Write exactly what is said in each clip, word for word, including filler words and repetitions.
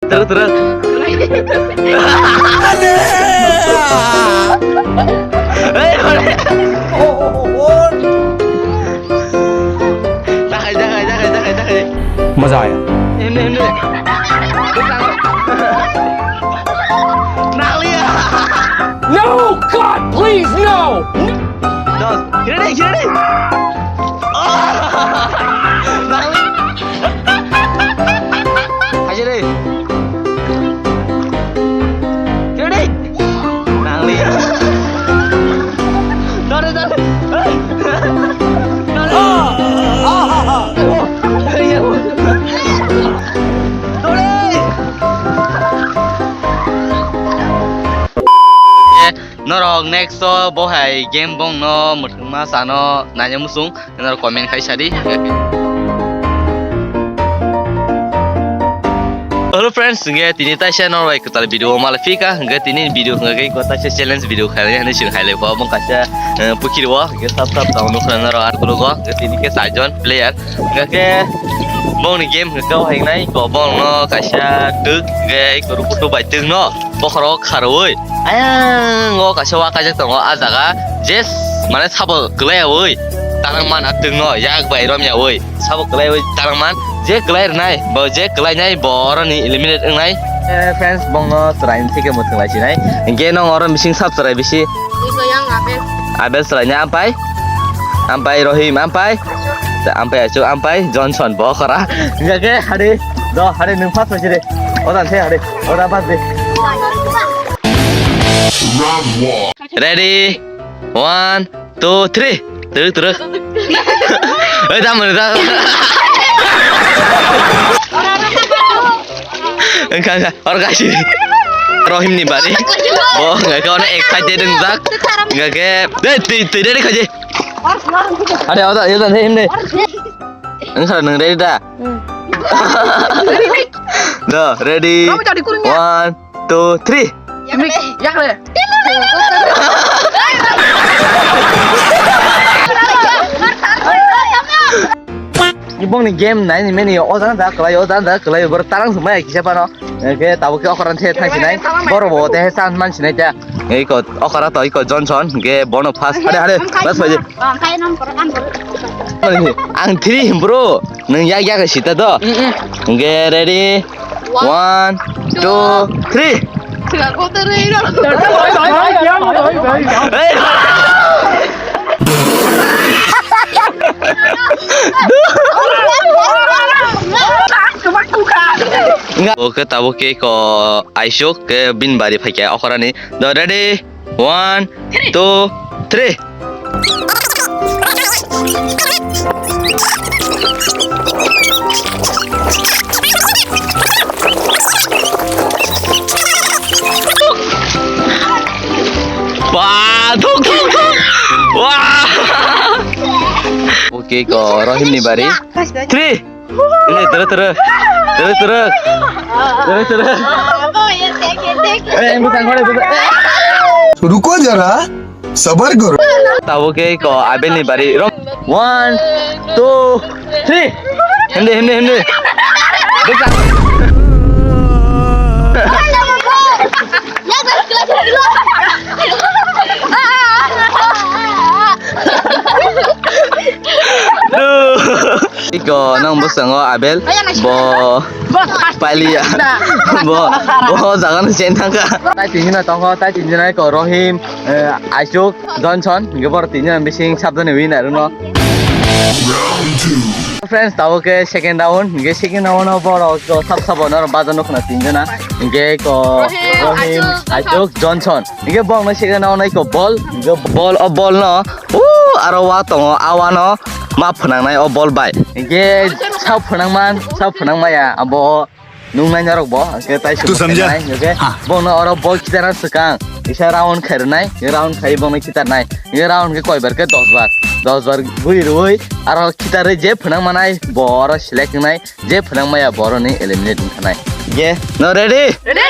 Terus, terus. Hei, hore. Takai, takai, takai, takai, takai. Maza aya. Ini, ini. Nanglia. No, God, please, no! Dos. Kiri deh, kiri deh. Oh. Nanglia. Aja deh. Kiri deh. Nanglia. Sorry, sorry. Sorry. Sorry. Norok next o bo hai game bongno mwthangma sano naina muchung norok comment khai sadi. Hello friends, hingke tini taisa norok bai kwtal video o malai phika, hingke tini video hingke ko taisa challenge video khainai hinwi chwng khailai kho, omo kaisa, eh, pukhiri o, hingke sap sap tong nukha norok ar kurugo, hingke tini khe chaijon player, hingke bongni game hingke o hingnai ko bongno kaisa twk, hingke ko rukutu bai twkno. Bokhorok kharwi. Ayang o kaisa wa kaijak tongo, ah jaga je mane sabo kwlaiyawi tarang man, ah twkno yak bai romyawi sabo kwlaiwi tarang man. Je kwlai rwnai bo, je kwlainai bo oroni eliminate wngnai. Eh, friends, bongno chwraini theke mwthang lai sinai. Hingke nong oro bising sab chwrai bisi. Iko yang Abel. Abel chwraini ampai. Ampai Rohim ampai. Ampai Achuk ampai Johnson bo khora. Hingke hari do hari nwng pass paisi de. Odan se hari. Odan pass de. Ready? One, two, three. Turuk, turuk. Eh, tamo, tamo. Engka, engka. Or kasi. Rohim ni bari. Bo, engka ke ona excited engjak. Engka ke, deh, tui, tui, deh, deh, kaji. Ada, ada, ya, ada, ini. Engka, nang ready da? Hmm. Do, ready. Kamu jadi kurungnya. One, two, three. Mik, yakle. Ibong ni game nai ni meni o jana da kelai, o jana da kelai, bor tarang sumai kisa pano. Ke tabo ke okoran se thang sinai. Bor bo te san man sinai ta. Iko okora to iko Johnson ke bono pass. Hade, hade, bas paje. Ang three bro. Nung yak yak sita do. Ke ready. One, two, three. Hey. Nga, oke, tabo ke ko aisuk ke bin bari phaikya okorani. Do ready? One, two, three. Wah, thuk, thuk, thuk. Wah. Oke, ko Rohim ni bari. Three. Ini, terus, terus. Terus, terus. Terus, terus. Eh, yang bukan, bukan, bukan. Ruko jara, sabar karo. Tabo ke ko Abel ni bari. Rom. One, two, three. Hindi, hindi, hindi. Bukan. Iko nang bwskango Abel bo pailiya bo bo jaga no chen thangkha. Tai tinjina tongkho, tai tinjina iko Rohim, eh, Aisuk, Johnson, hingke bor tinjina bising sabjani winner no. Friends, tabo ke second round, hingke second round no boro ko sab sabo no bajan no khna tinjina, hingke ko Rohim, Aisuk, Johnson. Hingke bongno second round no iko ball, hingke ball o ball no, uh, aro wa tongo, a wa no ma phwnangnai o ball bai. Hingke sak phwnangman, sak phwnangmaya, abo nungnai norok bo, hingke tai sumui samjha? Hingke bongno oro ball khitarna swkang, kisa round khairwnai, round khai bongno khitarnai. Hingke round khe koibar khe dos bar, dos bar guri rwui, aro khitarwi je phwnangmanai bo oro select wngnai. Je phwnang maya boroni eliminate wngkhanai. Ye, no ready? Ready?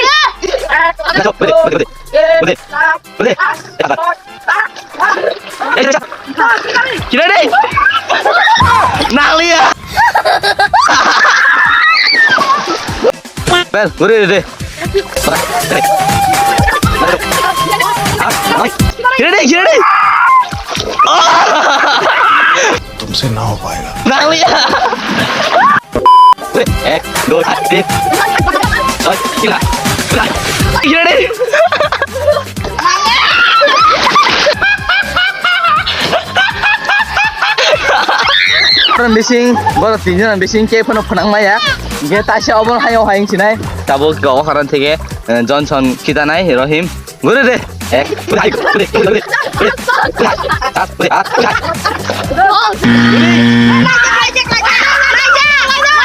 Ready, ready, ready, ready. Ready? Nanglia. Bel, guri de. Kiri de, kiri de. Tuumse na ho payega. Nang liya. Ek, do, tin. Kiri de. Oro bising, boro tinjon bising khe phano phnang maya. Ge taisa obo hayo hayung sinai. Tabuk go haran thege, eh, Johnson khitanai Rohim. Gure de. Ek.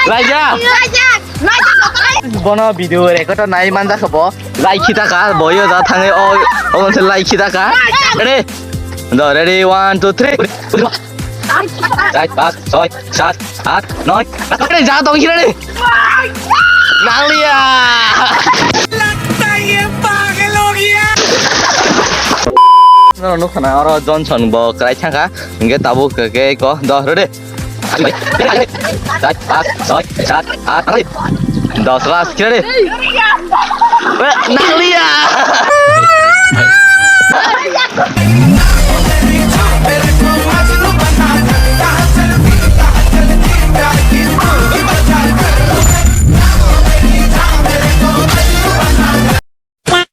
Laija. Bono video record nai manja kho bo. Lai khita ka, boyo da thangai o, o se lai khita ka. Ready? Do, ready, one, two, three. Char, panch, chhoi, sat, aath, noi. Ready, ja tong khina ready. Nang liya. Lagta ye pagal ho gaya. No, no, khana oro Johnson bo krai thangka. Inge tabuk ke ko, do, ready? Char, panch, chhoi, sat, aath, noi. Dos, last, kira de. Eh, nang liya.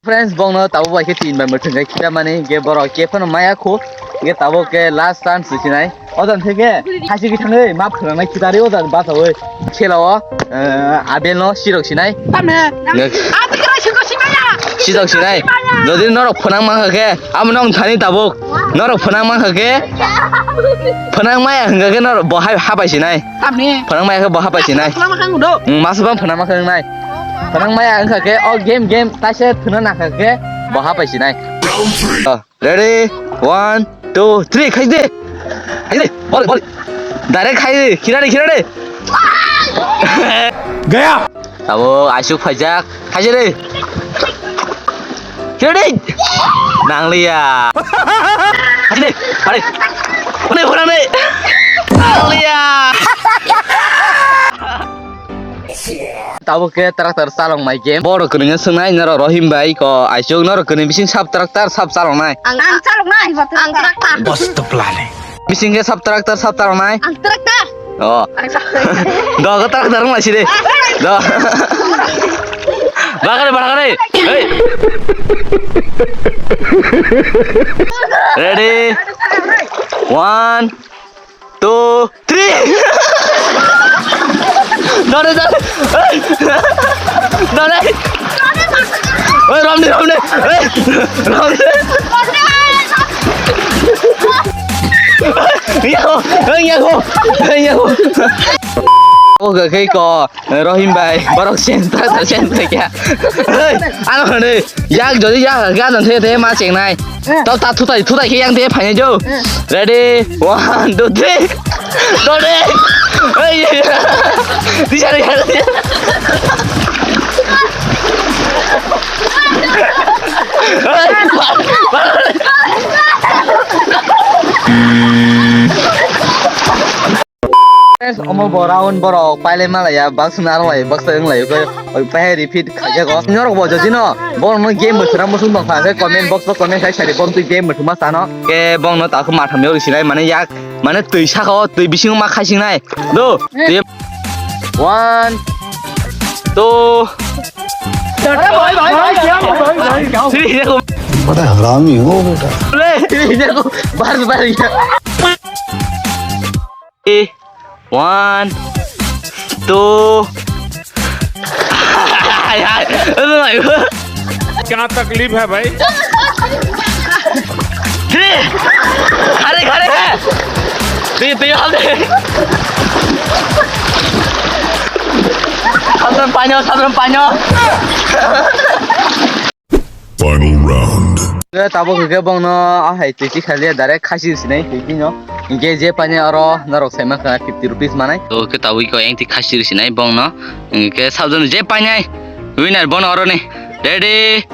Friends, bongno tabuk bai khe tin bai mwthwng khe khitamani, hingke borok khe phano maya khu, hingke tabuk khe last chance sinai. Odan theke haisi khe thangwi ma phwrwngnai khitari odan basawi khelao, eh, Abel no sirok sinai. Tamne. Nge- Ati kira sirok sinai ya. Sirok sinai. Jodi norok phwnang mankha khe, amo nong thani tabuk. Norok phwnang mankha khe, phwnang maya hwnkha khe norok bo hai hapai sinai. Tamni. Phwnang maya khe bo hapai sinai. Phwnang mankha ang do. Mm, masa bang phwnang mankha wngnai. Phwnang maya wngkha khe o game, game taise phwna nakha khe bo hapai sinai. Oh, ready? One, two, three, khai de. Khai de. Bol, bol. Direct khai de. Khira de, khira de. Gaya. Abo asuk phaijak. Khai de. Ready? Nang liya. Hadi, hadi. Hadi, hadi. Nang liya. Tabuk khe tractor chalok nai game. Borok kwrwngno swngnai norok Rohim bai ko aisuk norok kwrwng bising sab tractor sab chalok nai. Ang, ang chalok nai, ang tractor. Bos to plane. Bising khe sab tractor sab chalok nai. Ang tractor. Oh. Dogo tak darung lasi de. Do. Bakare, bakare. Hey. Ready? One, two, three. Dore, dore. Hey. Dore. Hey, Romni, Romni. Hey. Romni. Yago, hey, yago. Hey, yago. Oke, oke, ko. Rohim bai, borok sen, tractor sen kya. Hey, ano khani, yak jodi yak, yak jan the, the ma chengnai. To ta thutai, thutai khe yang the phai jo. Ready? One, two, three. Dore. Hey. Di jare, jare. Hey. Friends, omo bo round borok pailai malaya, baksa narwai, baksa wnglai, oi, oi, paiha repeat khaijak o. Norok bo jodi no, borok no game bo swrang muchung tong kha, khe comment box o comment khai sadi, bong twi game bo thuma sano. Khe bong no takhuk matham yorwi sinai, mane yak, mane twi saka o, twi bisingo ma khaisingnai. Do, twi. One, two, three. Bada harami ho beta. Three, देखो, बार बार ये। One, two. Hi, hi. Oh my God। क्या तकलीफ है भाई? Three। खड़े, खड़े हैं। Three, three, हम दे। Sabran panyo, sabran panyo। Final round. Ke tabuk ke bongno ahai twi tikha le direct khasi sinai twi dino. Hingke je pani aro norok sai mankha fifty rupees manai. To ke tabuk ko engti khasi sinai bongno. Hingke sabjon je pani winner bono aro ni. Ready?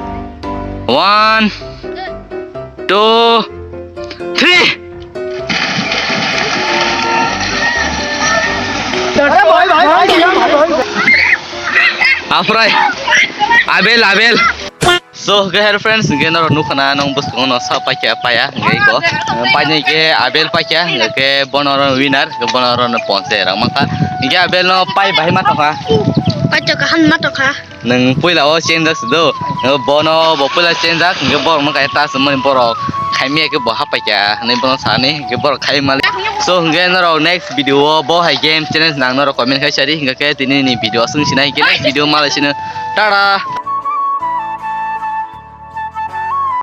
One, two, three. अरे भाई, भाई, भाई, भाई, भाई। Afrai. Abel, Abel. So, hwnkhe hello friends, hwnkhe norok nukha na, nong bwskango no sa paikha paya, hwnkhe iko. Painai khe Abel paikha, hwnkhe bono oro winner, hwnkhe bono oro no ponse rang mankha. Hwnkhe Abel no pai bahai ma tongkha. Paito kaham ma tongkha. Nwng puila o change jak do. Bono bo puila change jak, hwnkhe borok no kaya ta swmani borok khaimya khe bo hapaikha, hwnwi bono sani, hwnkhe borok khai mali. So, hwnkhe norok next video o bo hai game challenge nang norok comment khai sadi, hwnkhe tini ni video aswk sinai, hwnkhe next video malai sino. Tara.